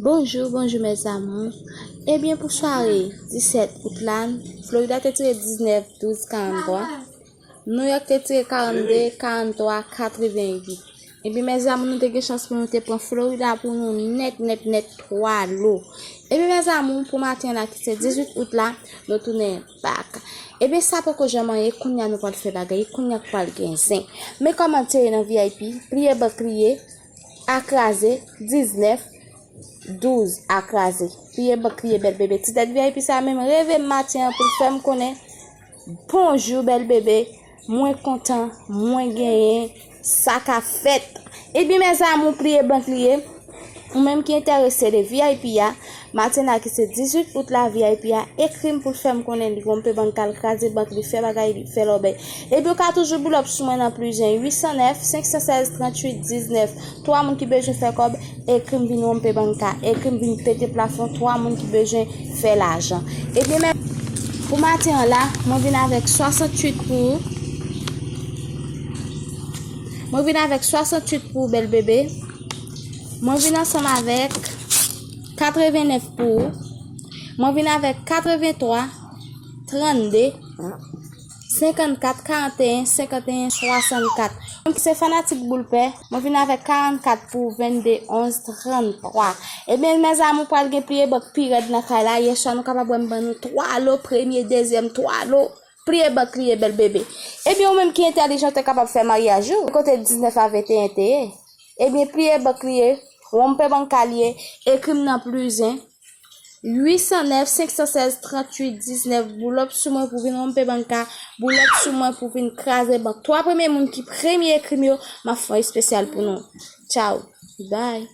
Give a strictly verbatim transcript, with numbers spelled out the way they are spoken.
Bonjou, bonjou mes amours. Ebyen, pou sware disèt out la, Florida te tire diznèf, douz, karanntrwa. New York te tire karannde, karanntrwa, katrevenwit. Ebyen, mes amours, nou te gen chans pou nou te pran Florida pou nou nèt, nèt, nèt, twa lo. Ebyen, mes amours, pou maten la ki se dizuit out la, nou tounen bak. Ebyen, sa poko janm anyen, kounye a nou pral fè bagay, kounye a k pral gen zen. Men kòman te ye nan V I P, pliye bank li ye, a kraze, diznèf, douz, a kraze. Pliye bank li ye, bèl bebe. Ti tèt V I P sa menm reve m maten an pou l fè m konnen, bonjou, bèl bebe. Mwen kontan, mwen genyen, sa ka fèt. Ebyen, mes amours, pliye bank li ye. Ou menm ki enterese de V I P a, maten la ki se dizuit out la, V I P a, ekri m pou l fè m konnen li gonpe bank, al kraze bank li, fè bagay li, fè lòbèy. Ebyen, ou ka toujou boulòp sou mwen nan plis yen uit san nèf, senk san sèz, tranntuit, diznèf. Twa moun ki bezwen fè kòb, ekri m vin ronpe bank la, ekri m vin pete plafon, twa moun ki bezwen fè lajan. Ebyen, men, pou maten an la, mwen vin avèk swasanntuit pou ou. Mwen vin avèk swasanntuit pou ou, bèl bebe. Mwen vin ansanm avèk katrevennèf pou ou. Mwen vin avèk katrevenntwa, trannde, senkannkat, karanteyen, senkanteyen, swasannkat. Mwen ki se fanatik boul pè, mwen vin avèk karannkat pou vennde, onz, tranntwa. Ebyen, mes amours, pral gen pliye bank pi rèd nan kay la. Yèswa, nou kapab wè m ban nou twa lo, premye, dezyèm, twa lo. Pliye bank li ye, bèl bebe. Ebyen, ou menm ki entèlijan, ou te kapab fè maryaj ou. Kote diznèf a venteyen te ye? Ebyen, pliye bank li ye, ronpe bank li ye, ekri m nan plis yen uit san nèf, senk san sèz, tranntuit, diznèf, boulòp sou mwen pou vin ronpe bank la, boulòp sou mwen pou vin kraze bank. Twa premye moun ki premye ekri m yo, m ap fè yon espesyal pou nou. Tchaw. Bye.